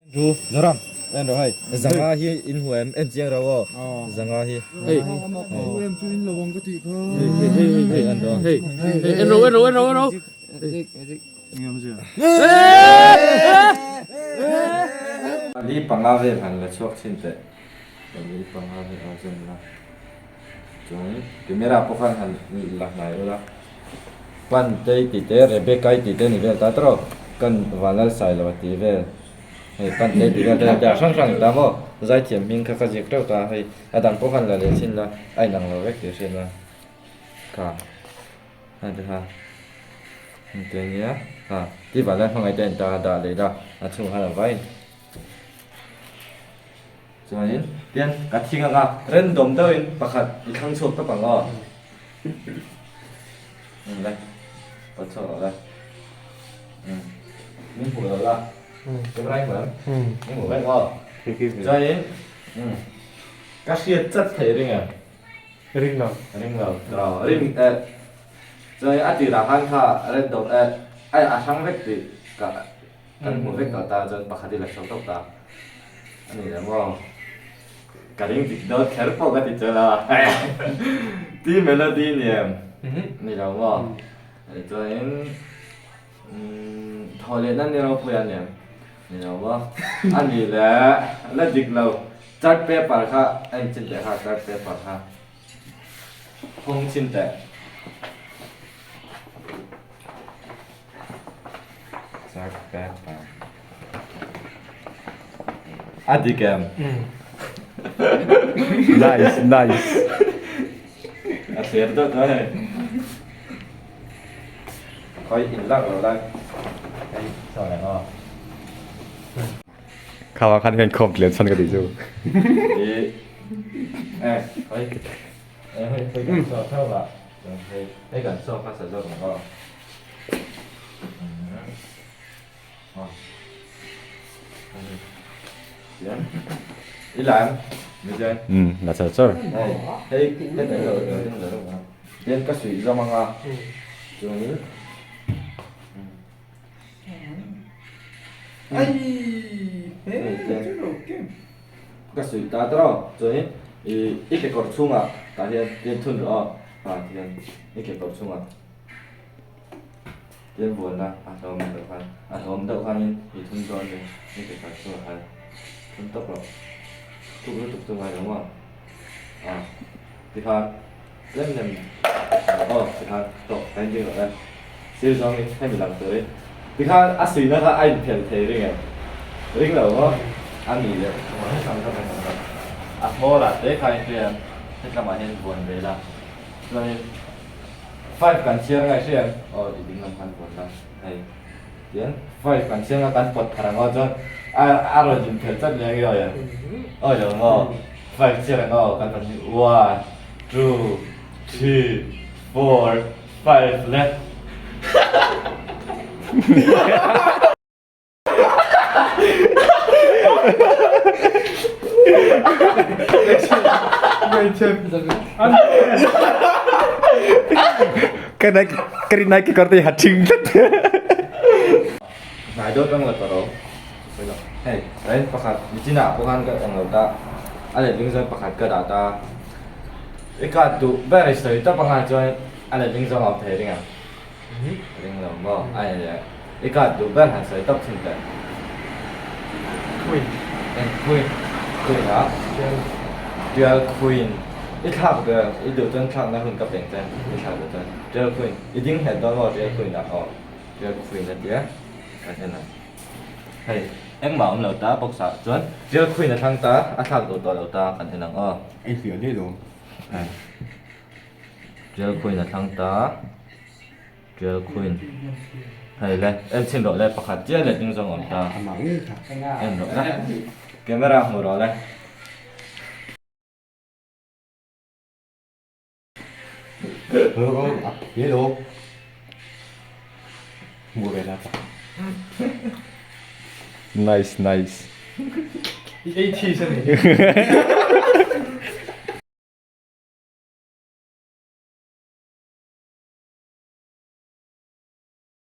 Chu Zoram en rawh hei zanga hi in hmu em en chiang rawh aw zanga hi hei em chu in lo ang ka tih kha hei hei hei en rawh hei en rawh en rawh en rawh en rawh Pali panga vel han la chhuak thin teh pali panga vel a zen la chuan camera pawh khan han la hnai ula Pantei tih te Rebecca-i tih te ni vel ta tawrh aw kan Vanlalsailo a tih vel hei Pantei tih vel te a hrang hrang ta maw zaithiam hming kha ka ziak teuh ta hei a dang pawh khan la leh chhin la a inang lo vek tih hriat na kha hei te kha heng te nia ha ti vanlai hmangaih te a inta dah leh ila a chhungah khan a vai Chuanin tian ka thing anga random deuhin pakhat i thlang chhuak tawp ang aw. Um le, pawt chhuak loh le. Um, min hmuh loh la. Camera i hmu em? I hmuh vek aw. Chuanin um, ka hriat chat thei ring em? Ring lo. Ring lo, tiraw. Ring eh, chuanin a tirah khan kha random eh, ai a hrang vek tih ka Kan hmuh vek tawh ta chuan pakhat i la hriau tawp ta a ni le maw? Ka ring dik dawn kher pawh ka ti chuan a T melody ni em? Ni lo maw? Chuanin thawh lehna ni ropui a ni em? Ni lo maw? A ni le la dik lo chart paper kha a inchin teh kha chart paper kha hawng chhin teh. A dik em? Nice, nice. A thler deuh tawh hei. Khawi in lak lo lai. Hei, saw leh aw. Khawa khan hian khawm tlian chhan ka tih chu. I, eh, khawi. Eh, hei, hei kan saw theuh a. Hei, hei kan saw hmasa zawk ang aw. La char char. Tian ka suih zawm anga chuanin ka suih ta tawh chuanin i kekawr chhungah tah hian tian thun rawh aw ah tihian i kekawr chhungah. Tian buaina a hlawm deuh khan a hlawm deuh khanin i thun dawn ni i ke kar chungah khan thun tawp rawh thuk lutuk chu ngai lo maw ah tikhan tlem lem aw tikhan tawh ka in ding rawh e sir zawngin hemi lang turin tikhan a suihna kha a inphelh thei ring em ring lo maw a ni leh a hmawrah te kha in hria em hetlamah hian buan ve la chuanin. Five kan chhiar ngai hria em? Aw i ding lam khan vawn la hei tian five kan chhiar nga kan pawt thar ang aw chuan a a rawn in phelh chat mai ang i awi em? Awi lo maw? Five chhiar ang aw kan rawn hi one two three four five le Ka nai ka rin nai kekawr te hi ha thing tlat. Hnai dawt ang la tawh ro. Hei, rain pakhat nichinah pawh khan ka eng lo ta. A letling zawng pakhat ka dah ta. I kat duh ber i sawi tawp anga chuan a letling zawng a awm thei ring ang. Ring lo maw? A ni leh. I card duh ber han sawi tawp thin teh. Queen. Eng queen? Queen a? Tial queen. I thlak duh em? I duh chuan thlakna hun ka peng che. I thlak duh chuan. Tial queen. I ding nghet dawn maw tial queen ah aw. Tial queen a tia. Ka hre lo. Hei, engmah awm lo ta box ah chuan tial queen a thlang ta, a thlak duh tawh lo ta kan en ang aw. I hliah daih lo. Hei. Tial queen a thlang ta. Tial queen. Hei le, en chhin rawh le, pakhat chiah leh ding zawng awm ta. En rawh le. Camera hmu rawh le. Hello. Hmu ve la ta. Nice, nice. I ei thi sa ni.